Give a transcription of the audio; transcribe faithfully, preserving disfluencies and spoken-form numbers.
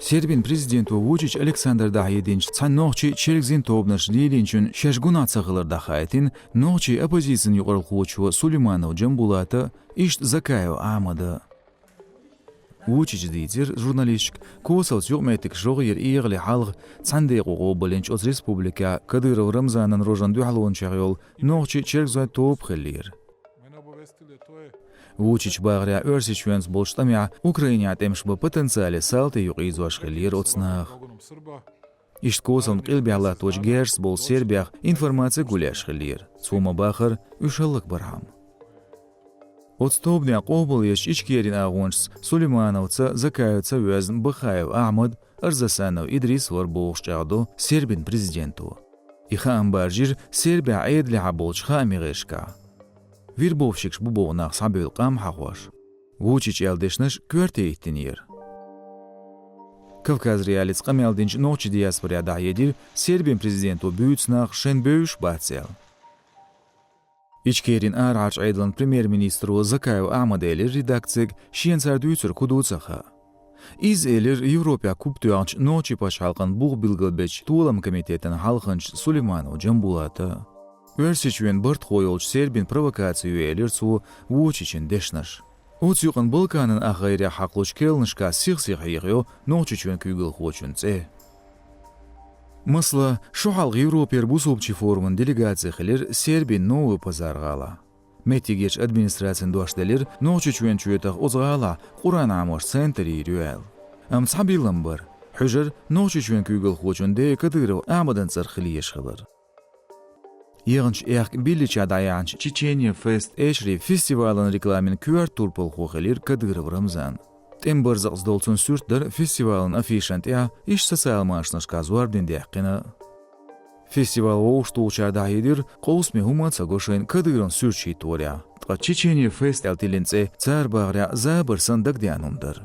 Сербин президенто Вучич Александра дӀахьединчу цхьана нохчийн чергазийн тобанаш лелийначун шаьш гунахь ца хилар дӀахаийтина нохчийн оппозицин юкъаралхочо Сулейманов Джамбулата, иштта Закаев Ахьмада. Вучича дийцира журналисташка, Косовца юкъаметтигаш рогӀера эгӀале хьалха цхьана декъо къобалйинчу оцу республикехь Кадыров Рамзанан рожан дуьхьалончех йолу нохчийн чергазойн тоба хиллера. Вучича бахарехь, Оьрсийчоьнца болчу тӀамехь Украинехь тӀемаш бан потенциале салти юкъаийзош хиллера оцу наха. Иштта Косовн къилбехь латточу герзаца болу сербех информаци гулъеш хиллера, цо ма-баххара, уьш хӀаллакбархьама. Оцу тобанехь къобалъечу Ичкерин агӀончашца Сулеймановца, Закаевца воьзна Бахаев Ахьмад, Арзасанов Идрис вара бохуш чӀагӀдо Сербин президенто. И хаам баржийра Сербехь Ӏедалехьа болчу хаамийн гӀирсашкахь. Вербовщикаш бу боху нах схьабевлла къам хьахош. Вучича аьлла дешнаш коьрте хӀиттийнера. Кавказ.Реалиица къамел динчу нохчийн диаспорехь дӀахьедира, Сербин президенто буьйцу нах шайна бевзаш бац аьлла. Ичкерин арахьарчу Ӏедалан премьер-министро Закаев Ахьмада элира редакцига, шена цара дуьйцург хӀун ду ца хаьа. Иза элира Европехь куп тоьхначу нохчийн пачхьалкхан бух билгалбечу толаман комитетан хьалханча Сулейманов Джамбулата. Оьрсийчоьнан бартахо йолчу Сербин провокаци ю, элира цо Вучичан дешнаш. Оцу юкъана Балканан ахгӀайрехь хьакхалучу керланашкахь сих-сиха хьехайо Нохчийчоьнан куьйгалхочун цӀе. Масала, шо хьалха Европера бусулбачийн форуман делегаци хилира Сербин Новый Пазар гӀалахь. Меттигерчу администрацина дош делира, Нохчийчоьнан чоьтах оцу гӀалахь Къуръан Ӏамош центр йийр ю аьлла. Амма цхьа биллам бара: хьуьжар Нохчийчоьнан куьйгалхочун ден Кадыров Ахьмадан цӀарах хила езаш хилар. Яханчу аьхка биллича дӀаяьхьначу Чечения Фест эшарийн фестивалан рекламин коьрта турпалхо хилира Кадыров Рамзан. ТӀеман барзакъца долу цуьнан суьрт дара фестивалан афишан тӀехь, иштта социалан машанашкахь зорбанийн даьккхина. Фестиваль вовшахтухучара дӀахьедира, къовсаме хӀума а ца го шайна Кадыровн суьрташ хӀитторехь, ткъа Чечения Фест аьлла тиллина цӀе цара бахарехь забар санна дагадеана хӀума дара.